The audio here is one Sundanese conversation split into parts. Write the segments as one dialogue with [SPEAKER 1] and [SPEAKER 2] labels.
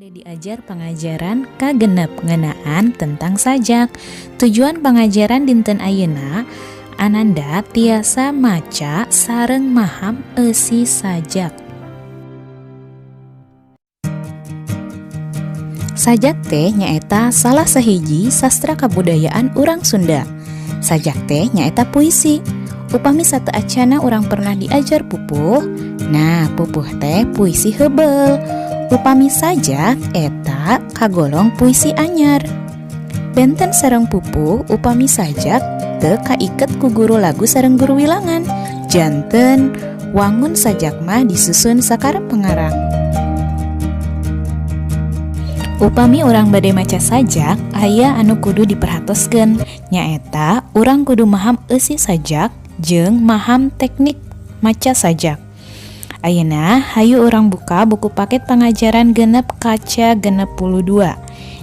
[SPEAKER 1] Bade diajar pangajaran kagenep ngeunaan tentang sajak. Tujuan pangajaran dinten ayeuna, Ananda tiasa maca sareng maham eusi sajak. Sajak teh nyaeta salah sahiji sastra kabudayaan urang Sunda. Sajak teh nyaeta puisi. Upami sateuacanna urang pernah diajar pupuh, nah, pupuh teh puisi heubeul. Upami sajak eta kagolong puisi anyar. Benten sareng pupuh, upami sajak teu kaiket ku guru lagu sareng guru wilangan. Janten wangun sajak mah disusun sakarep pengarang. Upami urang bade maca sajak, aya anu kudu diperhatoskeun, nyaeta urang kudu maham eusi sajak jeung maham teknik maca sajak. Ayeuna hayu urang buka buku paket pangajaran genep kaca 62.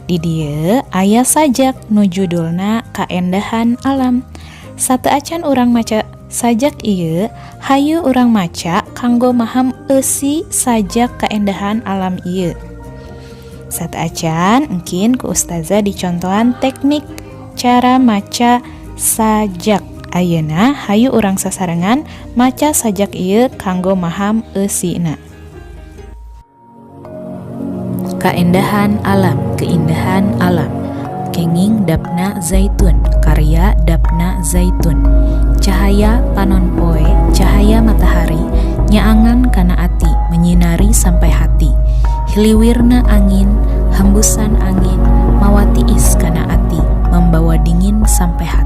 [SPEAKER 1] Di dieu aya sajak nu judulna Kaendahan Alam. Sateuacan urang maca sajak ieu, hayu urang maca kanggo maham eusi sajak Kaendahan Alam ieu. Sateuacan, engkin ku ustazah dicontohan teknik cara maca sajak. Ayeuna hayu urang sasarengan maca sajak ieu kanggo maham eusina. Kaendahan Alam, keindahan alam. Kenging Dapna Zaitun, karya Dapna Zaitun. Cahaya panon poe, cahaya matahari, nyaangan kana ati, menyinari sampai hati. Hiliwirna angin, hembusan angin, mawa tiis kana ati, membawa dingin sampai hati.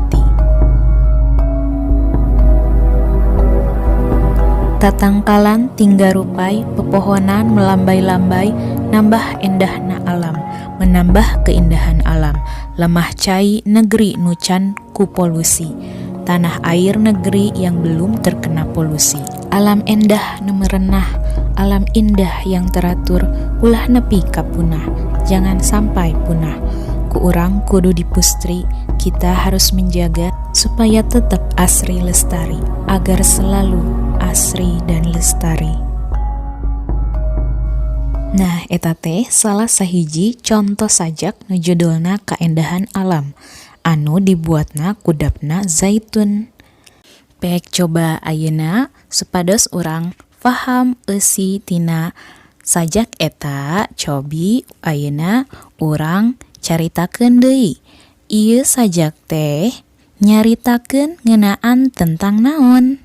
[SPEAKER 1] Tatangkalan tingga rupai, pepohonan melambai-lambai, nambah endahna alam, menambah keindahan alam. Lemah cai negeri nu can ku polusi, tanah air negeri yang belum terkena polusi. Alam endah nu merenah, alam indah yang teratur, ulah nepi ka punah, jangan sampai punah. Ku urang kudu dipustri, kita harus menjaga supaya tetap asri lestari, agar selalu asri dan lestari. Nah, eta teh salah sahiji contoh sajak nu judulna Kaendahan Alam anu dibuatna ku Dapna Zaitun. Pek coba ayeuna supados urang paham eusi tina sajak eta, cobi ayeuna urang caritakeun deui. Ieu sajak teh nyaritakeun ngeunaan tentang naon?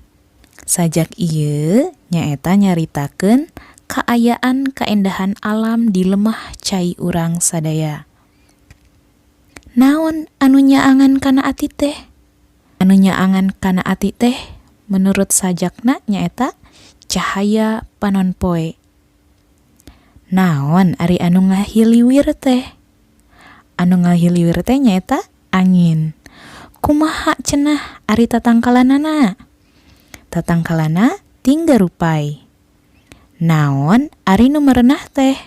[SPEAKER 1] Sajak ieu nyaeta nyaritakeun kaayaan kaendahan alam di lemah cai urang sadaya. Naon anu nyaangan kana ati teh? Anu nyaangan kana ati teh menurut sajakna nyaeta cahaya panon poe. Naon ari anu ngahiliwir teh? Anu ngahiliwir teh nyaeta angin. Kumaha cenah ari tatangkalanana? Tatangkalana tingga rupai. Naon ari nu merenah teh?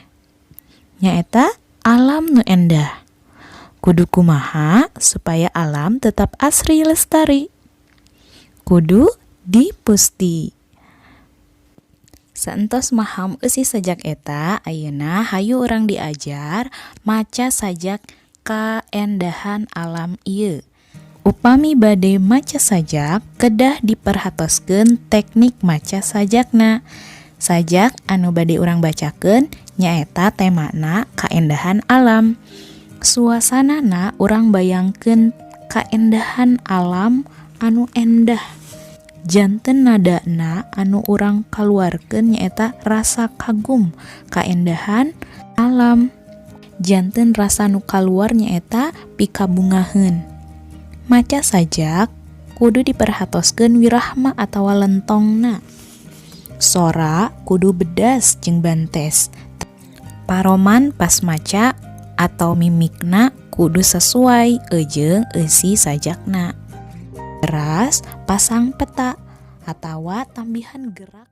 [SPEAKER 1] Nyaeta alam nu endah. Kudu kumaha supaya alam tetap asri lestari? Kudu dipusti. Saentos maham eusi sajak eta, ayeuna hayu urang diajar maca sajak Kaendahan Alam ieu. Upami bade maca sajak, kedah diperhatoskeun teknik maca sajakna. Sajak anu bade urang bacakeun nyaeta temana kaendahan alam. Suasanana urang bayangkeun kaendahan alam anu endah. Janten nadana anu urang kaluarkeun nyaeta rasa kagum kaendahan alam. Janten rasa nu kaluar nyaeta pikabungaheun. Maca sajak kudu diperhatoskeun wirahma atawa lentongna. Sora kudu bedas jeung bantes. Paroman pas maca atau mimikna kudu sesuai jeung eusi sajakna. Teras pasang peta atawa tambihan gerak.